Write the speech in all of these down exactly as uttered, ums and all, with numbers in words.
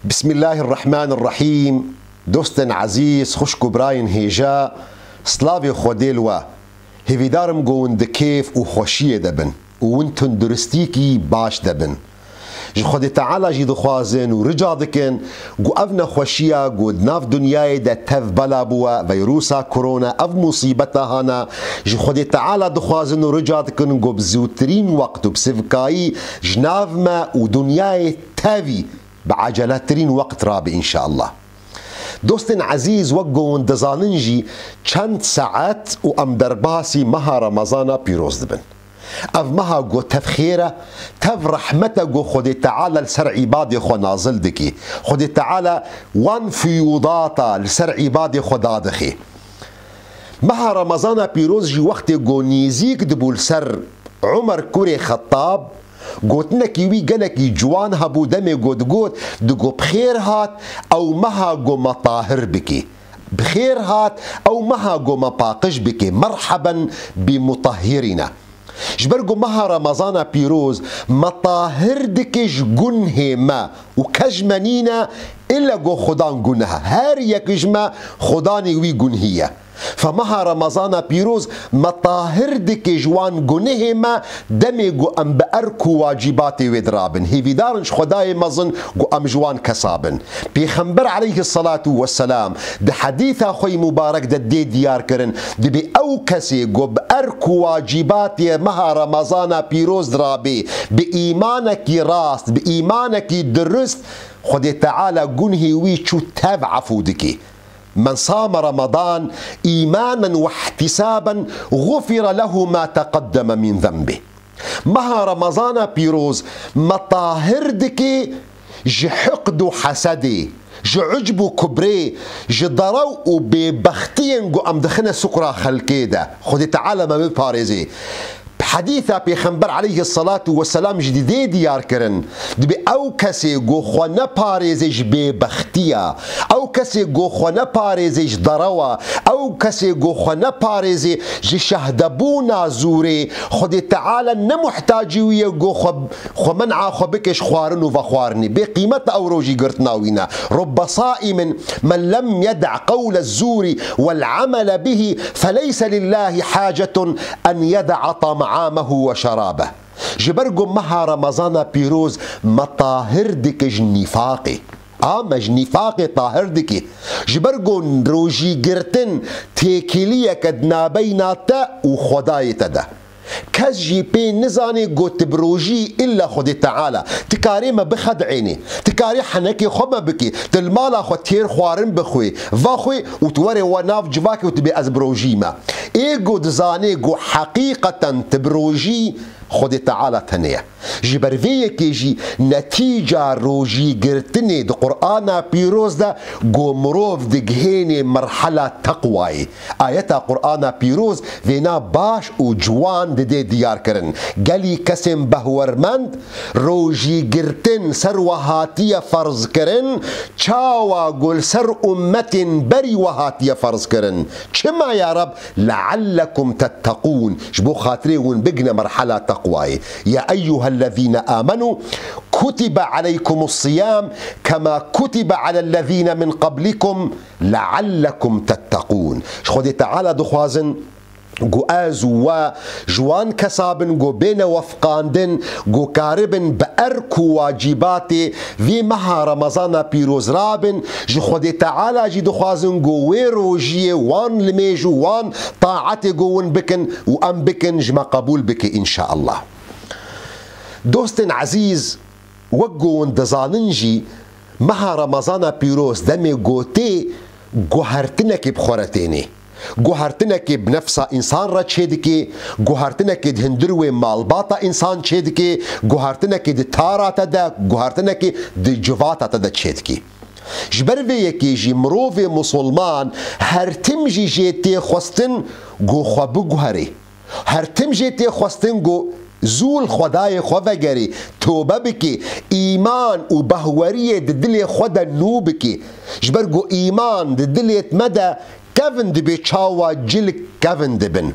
Bismillahirrahmanirrahîm. Dostên ezîz, xwişk û birayên hêja, slavê Xwedê li we. Hêvîdar im ku hûn di kêf û xweşiyê de bin û hûn tunduristîkî baş de bin. Ji Xwedê Teala jî dixwazin û rica dikin ku ev nexweşiya ku di nav dinyayê de tev bela bûye, veyrusa korona, ev musîbeta hana, ji Xwedê Teala dixwazin û rica dikin ku bi zûtirîn wext û bi sivkayî ji nav me û dinyayê tevî bi ecelettirîn wext rabe înşeallah. Dostên ezîz, wek ku hûn dizanin jî çend saet û em derbasî meha Remezana pîroz dibin. Ev meha ku tev xêr e, tev rehmet e ku Xwedê Teala li ser îbadê xwe nazil dikî. Xwedê Teala wan fiyûdata li ser îbadê xwe dadixe. Meha Remezana pîroz jî wextê ku nêzîk dibû li ser Umer kurê Xettab, gotinekî wî gelekî ciwan hebû, demê ku digot, digot, "Bi xêr hat ew meha ku me tahir bikî. Bi xêr hat ew meha ku me paqij bikî. Merheben bi mutahhirina." Ji ber ku meha Remezana pîroz me tahir dike ji gunhê me û kes ji me nîne, illa ku Xudan guneh e. Her yek ji me Xudanê wî gunhî ye. Fe meha Remezana pîroz me tahir dike ji wan gunehê me, demê ku em bi erk û wacîbatê wê dirabin. Hêvîdar in ji Xwedayê mezin ku em ji wan kesa bin. Pêxember aleyhisselatu vesselam di hedîsa xwe yî mubarek de dê diyar kirin, dibê ew kesê ku bi erk û wacîbatê meha Remezana pîroz dirabê, bi îmanekî rast, bi îmanekî dirust, Xwedê Teala gunhê wî çû tev efû dikê. "Men same Ramadan îmanen we ihtisaben, gufire lehu ma teqeddeme min zenbih." Meha Remezana pîroz me tahir dike ji hiqd û hesedê, ji ucb û kubrê, ji derew û bêbextiyên ku em dixine sukra xelkê de. Xwedê Teala me biparêzê. Bi hedîsa Pêxember aleyhisselatu vesselam jî didê diyar kirin, dibê ew kesê ku xwe neparêzê ji bêbextiya, ew kesê ku xwe neparêzê ji derewa, ew kesê ku xwe neparêzê ji şehdebûna zûrê, Xwedê Teala ne muhtacî wî ye ku xwe, xwe men'a xwe bike ji xwarin û vexwarinê. Bê qîmet e ew rojî girtina wî ne. Rubbe saimin men lem yeda qewle zûrî wel amele bihî feleyse lillahi hacetun en yeda tam'amehu ve şerabeh. Ji ber ku meha Remezana pîroz me tahir dike ji nîfaqê. A me ji nîfaqê tahir dike. Ji ber ku rojî girtin têkiliyeke di nabeyna te û Xwedayê te de. Kes jî pê nizane ku tu bi rojî î illa Xwedê Teala. Tu karê me bixed'ênî. Tu karê henekê xwe me bikî. Tu li mala xwe têr xwarin bixwê, vexwê û tu were we nav civakê û tu bê ez bi rojî me. Ê ku dizanê ku heqîqeten tu bi rojî Xwedê Teala tenê ye. Ji ber vê yekê jî netîca rojî girtinê di Qur'ana pîroz de ku mirov digihênê merhela teqwayê. Ayeta Qur'ana pîroz vêna baş û ciwan didê diyar kirin. Gelî kesên behwermend, rojî girtin ser we hatiye ferz kirin, çawa ku li ser ummetên berî we hatiye ferz kirin. Çima ya Reb? "Leallekum tettekûn." Ji bo xatirê hûn bigine merhela teqwayê. "Ya eyyuhellezîne amenû kutibe aleykumus siyam kema kutibe alellezîne min qablikum leallekum tettekûn." Ji Xwedê Teala dixwazin ku ez û we ji wan kesa bin ku bêne wefqandin, ku karibin bi erk û wacîbatê vê meha Remezana pîroz rabin, ji Xwedê Teala jî dixwazin ku wê rojiyê wan limêj û wan taetê ku hûn bikin û em bikin ji me qebûl bike înşeallah. Dostên ezîz, wek ku hûn dizanin jî, meha Remezana pîroz demê ku tê guhertinekê bi xwe re tênê. Guhertinekê bi nefsa însan re çêdike, guhertinekê di hundir wê malbata însan çêdike, guhertinekê di tara te de, guhertinekê di civata te de çêdike. Ji ber vê yekê jî mirovê misilman her tim jî jê tê xwestin ku xwe biguherê. Her tim jê tê xwestin ku zû li Xwedayê xwe vegerê, tobe bike, îman û behweriyê di dilê xwe de nû bike. Ji ber ku îman di dilê me de kevin dibe, çawa cilk kevin dibin.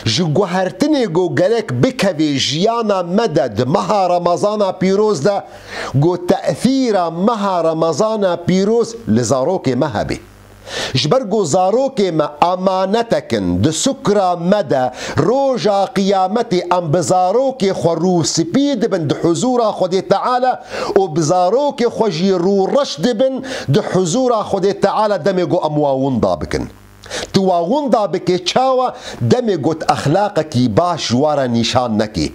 Ji guhertinê ku gerek bikevê jiyana me de di meha Remezana pîroz de, ku te'sîra meha Remezana pîroz li zarokê me hebe. Ji ber ku zarokê me emanetek in, di sukra me de roja qiyametê em bi zarokê xwe rû spî dibin di huzûra Xwedê Teala û bi zarokê xwe jî rû reş dibin di huzûra Xwedê Teala demê ku em wa winda bikin. Tu wa winda bike çawa? Demê ku tu exlaqekî baş ji wa re nîşan nekî.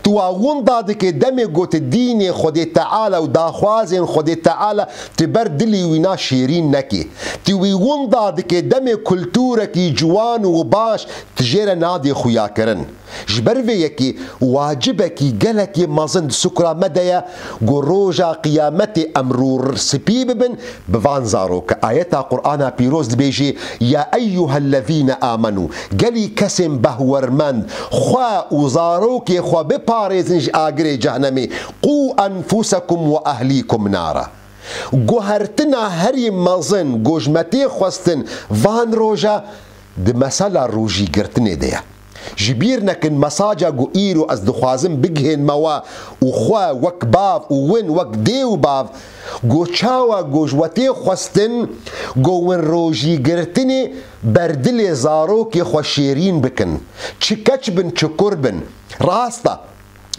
Tu wa winda dike demê ku tu dînê Xwedê Teala û daxwazên Xwedê Teala tu ber dilê wî na şêrîn nekî. Tu wî winda dike demê kultûrekî ciwan û baş tu jê re nadê xuyakirin. Ji ber vê yekê wacibekî gelekî mezin di sukra me de ye ku roja qiyametê em rû spî bibin bi van zaroke. Ayeta Qur'ana pîroz dibêje, "Ya eyyuhellezîne amenû", gelî kesên behwermend, xwe û zarokê xwe biparêzin ji agirê cehnemê, "Qû enfusekum ve ehlîkum nara." Guhertina herî mezin ku ji me tê xwestin van roja di mesela rojîgirtinê de ye. Ji bîr nekin mesaja ku îro ez dixwazim bigihênme we û xwe wek bav û win wek dê û bav ku çawa ku ji we tê xwestin ku win rojîgirtinê ber dilê zarokê xwe şêrîn bikin. Çi keç bin, çi kur bin. Rast e.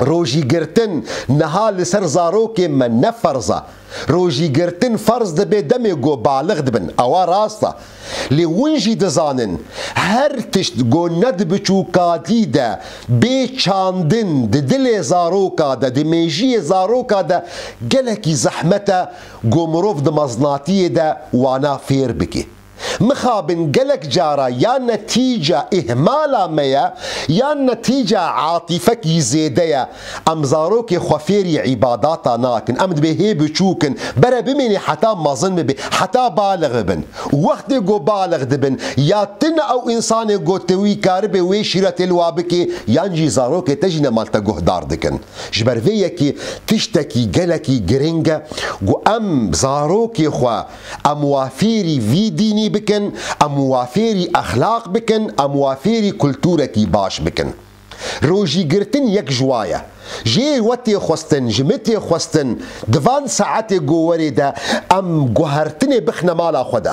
Rojîgirtin niha li ser zarokê me ne ferz e. Rojîgirtin ferz dibe demê ku balix dibin. Ewa rast e. Lê hûn jî dizanin, her tişt ku ne di biçûkatî de bê çandin di dilê zaroka de, di mêjiyê zaroka de gelekî zehmet e ku mirov di meznatiyê de wana fêr bike. Mixabin gelek cara ya netîca îhmala me ye, ya netîca atîfekî zêde ye. Em zarokê xwe fêrî îbadata nakin. Em dibê hê biçûk in. Bere bimênê heta mezin bibe, heta balix bibin. Wextê ku balix dibin, ya tune ew însanê ku tu wî karibe wê şîretê li wa bikê, yan jî zarokê te jî nema li te guhdar dikin. Ji ber vê yekê tiştekî gelekî giring e ku em zarokê xwe, em wa fêrî vî dînî bikin, em wa fêrî exlaq bikin, em wa fêrî kultûrekî baş bikin. Rojîgirtin yek ji wa ye. Jê we tê xwestin, ji min tê xwestin, di van saetê ku werê de em guhertinê bixine mala xwe de.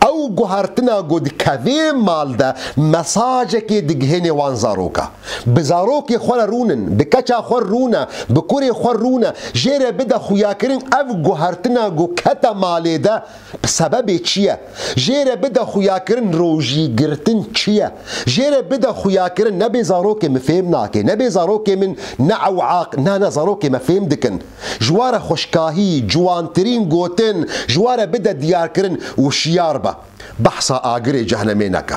Ew guhertina ku dikevê mal de mesajekê digihênê wan zaroka. Bi zarokê xwe re rûnin, bi keça xwe rûne, bi kurê xwe rûne, jê re bide xuyakirin ev guhertina ku kete malê de bi sebebê çi ye? Jê re bide xuyakirin rojîgirtin çi ye? Jê re bide xuyakirin, nebê zarokê min fêm nake, nebê zarokê min ne ew aq-, na, na, zarokê me fêm dikin. Ji wa re xweşkahî, ciwantirîn gotin, ji wa re bide diyarkirin û şiyar be. Behsa agirê cehnemê neke.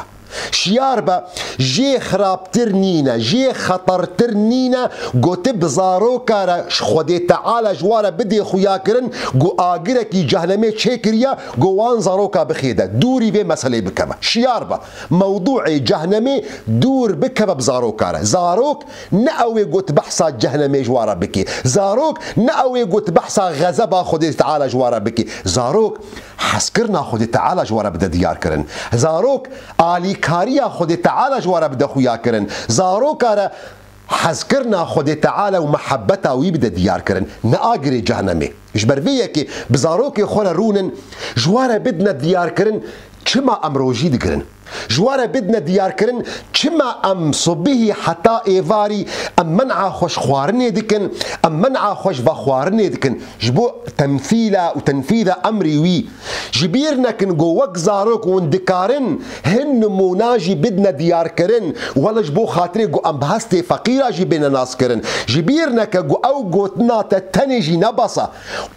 Şiyar be, jê xirabtir nîne, jê xetertir nîne, ku tu bi zaroka re ji Xwedê Teala ji wa re bidê xuyakirin, ku agirekî cehnemê çêkiriye, ku wan zaroka bixêde. Dûrî vê meseleyê bikeve. Şiyar be, mewdûê cehnemê dûr bikeve bi zaroka re. Zarok ne ew ê ku tu behsa cehnemê ji wa re bikî. Zarok ne ew ê ku tu behsa xezeba Xwedê Teala ji wa re bikî. Zarok hezkirina Xwedê Teala ji wa re bide diyar kirin. Zarok alîkariya Xwedê Teala ji wa re bide xuya kirin. Zaroka re hezkirina Xwedê Teala û mehebeta wî bide diyar kirin. Ne agirê cehnemê. Ji ber vê yekê bi zarokê xwe re rûnin, ji wa re bidine diyar kirin, çima em rojî digirin. Ji wa re bidine diyarkirin, çima em subihî heta êvarî em men'a xwe ji xwarinê dikin, em men'a xwe ji vexwarinê dikin, ji bo temsîla û tenfîza emrî wî. Ji bîr nekin ku wek zarok hûn dikarin hin nimûna jî bidine diyarkirin, wele ji bo xatirê ku em bi hestê feqîra jî bêne naskirin. Ji bîr neke ku ew gotina te tenê jî ne bes e.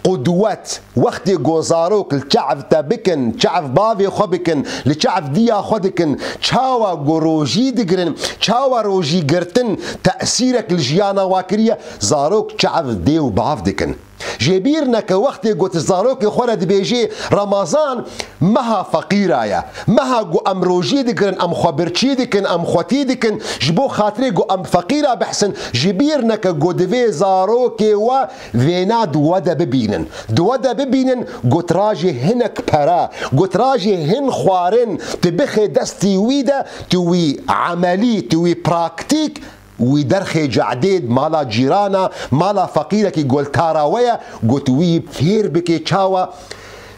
Qudwet. Wextê ku zarok li çav te bikin, çav bavê xwe bikin, li çav diya xwe dikin, çawa ku rojî digirin, çawa rojî girtin tesîrek li jiyana wa kiriye, zarok çav dê û bav dikin. Jê bîr neke wextê ku tu zarokê xwe re dibêjê Remezan meha feqîra ye. Meha ku em rojî digirin, em xwe birçî dikin, em xwetî dikin, ji bo xatirê ku em feqîra behsin, ji bîr neke ku divê zarokê we vêna di we de bibînin. Di we de bibînin ku tu rajê hinek pere, ku tu rajê hin xwarin, tu bixê destî wî de, tu wî emelî, tu wî praktîk, wî derxê cadê, mala cîrana, mala feqîrekî ku li tara we ye, ku tu wî fêr bikê çawa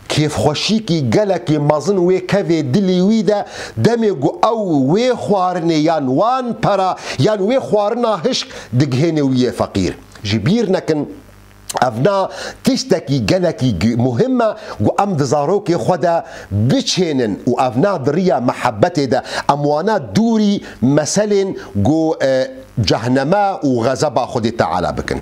kêfxweşîkî gelekî mezin wê kevê dilî wî de, demê ku ew wê xwarinê yan wan pera yan wê xwarina hişk digihêne wî yê feqîr. Ji bîr nekin, evna tiştekî gelekî gi-, muhim e ku em di zarokê xwe de biçênin û evna di riya mehebetê de em wana dûrî meselên ku, e, cehneme û xezeba Xwedê Teala bikin.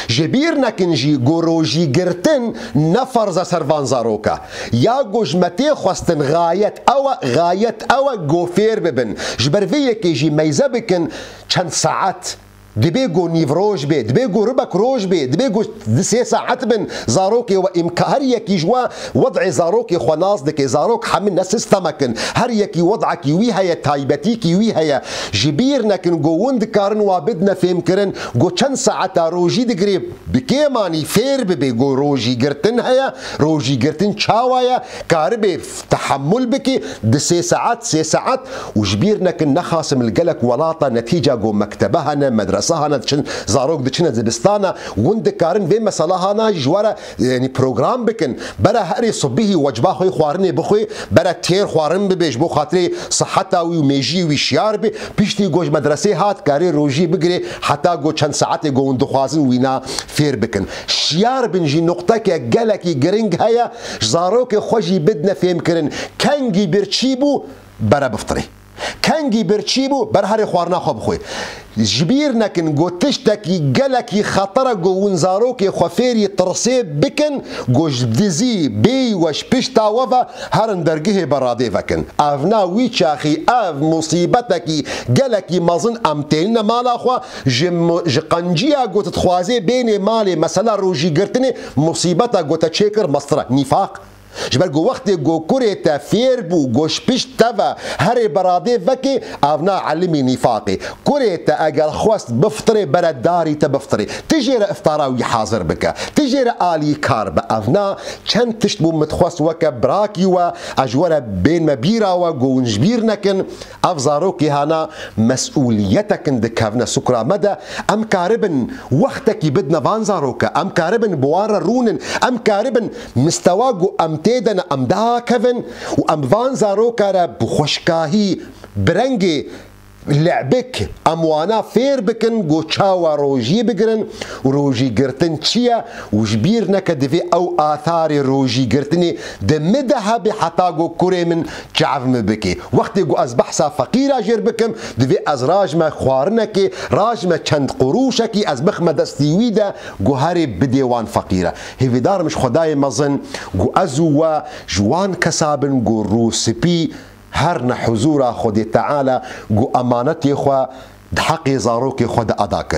Ji bîr nekin jî ku rojî girtin ne ferz e ser van zaroka. Ya ku ji me tê xwestin xayet ew e, xayet ew e ku fêr bibin. Ji ber vê yekê jî meyze bikin çend saet. Dibê ku nîvroj bê, dibê ku ribek roj bê, dibê ku di sê saet bin zarokê we îmka-, her yekî ji we wed'ê zarokê xwe nas dike. Zarok hemî ne sistemek in. Her yekî wed'ekî wî heye, taybetîkî wî heye. Ji bîr nekin ku hûn dikarin wa bidine fêmkirin ku çend saeta rojî digirê, bi kêmanî fêr bibê ku rojî girtin heye, rojî girtin çawa ye, karibê tehemul bikî di sê saet, sê saet û ji bîr nekin nexasim li gelek welata netîca ku mektebe hene, medrese hene, diçin, zarok diçine zibistana, hûn dikarin vê mesela hana ji we re, yanî program bikin. Bera herê sibihî wecba xwe xwarinê bixwê, bera têr xwarin bibe ji bo xatirê siheta wî û mêjiyê wî şiyar be. Piştî ku ji medresê hat, karê rojî bigirê heta ku çend saetê ku hûn dixwazin wîna fêr bikin. Şiyar bin jî nuqteke gelekî giring heye, ji zarokê xwe jî bidine fêmkirin. Kengî birçî bû, bere biftirê. Kengî birçî bû, ber herê xwarina xwe bixwe. Ji bîr nekin ku tiştekî gelekî xeter e ku hûn zarokê xwe fêrî tirsê bikin ku ji dizî, bêyî we ji pişta we ve herin dergihê beradê vekin. Evna wî çaxî ev musîbetekî gelekî mezin em tênine mala xwe, ji mu-, ji qenciya ku tu dixwazê bênê malê mesela rojî girtinê, musîbeta ku te çêkir mestir e, nîfaq. Ji ber ku wextê ku kurê te fêr bû, ku ji pişt te ve herê beradê vekê, evna elimî nîfaqê. Kurê te eger xwest biftirê, bere darî te biftirê. Tu jê re iftara wî hazir bike. Tu jê re alîkar be. Evna çend tişt bû min dixwest weke birakî we, ez ji we re bênme bîra we, ku hûn ji bîr nekin. Ev zarokê hana mesûliyetekin dikevne sukra me de. Em karibin wextekî bidine van zaroke. Em karibin bi wan re rûnin. Em karibin mistewa ku em tê de ne em dakevin û em van zaroka re bi xweşkahî, bi rengê lebik em wana fêr bikin ku çawa rojî bigirin û rojî girtin çi ye û ji bîr neke divê ew atharê rojî girtinê di min de hebe heta ku kurê min çav min bike. Wextê ku ez behsa feqîra jêr bikim, divê ez rajme xwarinekê, rajme çend qurûşekî ez bixme destî wî de, ku herê bidê wan feqîre. Hêvîdar im ji Xwedayê mezin, ku ez û we ji wan kesa bin, ku rûspî her ne huzûra Xwedê Teala, ku emanetê xwe di heqê zarokê xwe de eda kir.